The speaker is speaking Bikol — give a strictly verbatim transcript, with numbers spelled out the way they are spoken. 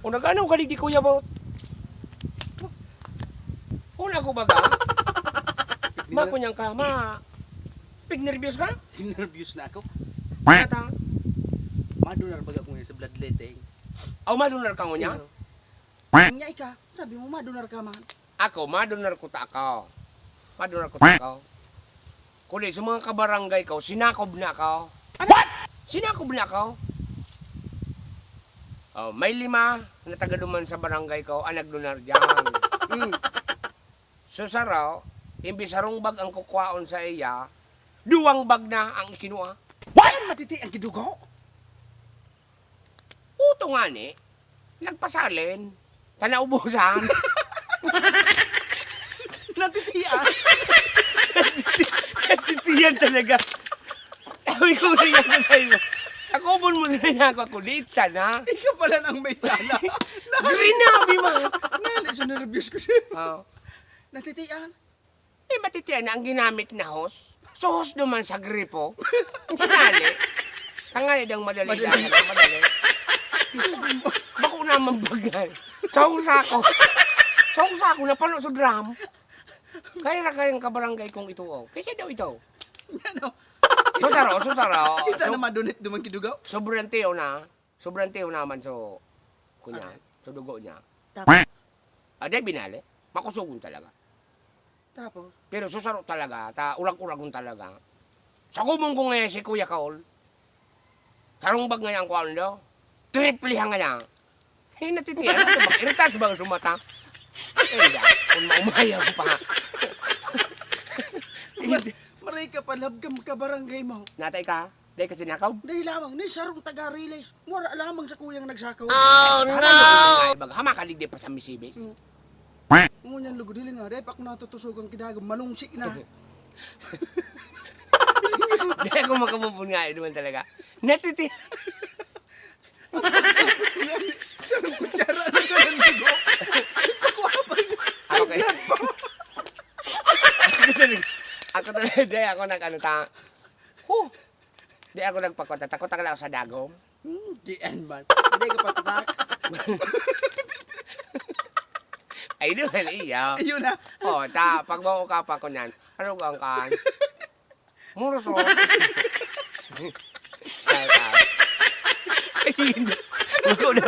O nagano ka digdi, Kuya Bot? Una ko baga? Makunyang ka, ma... Pignerbyos ka? Nervyos na ako. Kata? Madunar baga ko ngayon sa bloodletting. Aw, madunar ka ngunyan? Iyo. Nya ika, sabi mo madunar ka man. Ako, madunar ko ta ako. Madunar ko ta ako. Kundi sa mga kabarangay ko, sinakob na ako. Ano? What? Sinakob na ako. Oh, may lima na taga duman sa barangay ko ang nagdunar diyan. Mm. So, saro, imbis sarong bag ang kukwaon sa iya, duwang bag na ang ikinua. What? Matiti ang gidugo? Uto ngani, nagpasalin. Ta naubusan. Natitian. Natitian talaga. Sabi ko na yan sa iyo. Takubon mo na niya ako, kulit siya na. Ikaw pala nang may sala. Grinabi, man. Nali, so nervyos ko siya. Oo. Natitian. Eh, matitian na ang ginamit na hose. So, hose naman sa gripo. Tangali. Tangali daw madali. Madali. Lang, ano, madali. Bako naman bagay. Sa hose ako. Sa hose ako, napano sa drum. Kaya na kayang kabarangay kong ito, oh. Kasi daw ito. Ano? Susaro, susaro. Kita So, na madunit duman kidugaw. Sobrang tiyo na. Sobrang tiyo naman, so, kunya, Ano? So dugo niya. Tapos? Aday, binali. Makusugon talaga. Tapos? Pero susaro talaga, ta urag-uragon talaga. Sa gumong ko ngayon si Kuya Kaol, tarong bag ngayon ko ano, triplihan ngayon. Eh, natitiyan, ano ba? Iritas ba ang sumata? Eh, ya, kung maumaya mo pa. Mar-, maray ka pa, labgam ka barangay mo. Natay ka? Dahil kasi nakaw? Dahil lamang, ni sarong taga-rilis. Wala lamang sa kuyang nagsakaw. Oh, no! Hama ka, digdi pa sa misibis. Hmm. Ngunyan lugod, dili nga, dahil pa ako natutusog ang kidago, manungsi na. Di ako makabubun nga, eh, naman talaga. Natiti- Sa kutsara na sa nandugo. Ako kaya. Ako talaga, ako talaga, di ako nag-ano ta. Huh! Di ako nagpakwata, takot ako lang sa dagom. Hmm, di yan man. Hindi ka patatak. Ay, di man, iyo. Iyo na. Oh, ta, pag mauka pa ko niyan, ano ba ang kaan? Murso. Shout out. Ay, hindi. Ikaw na.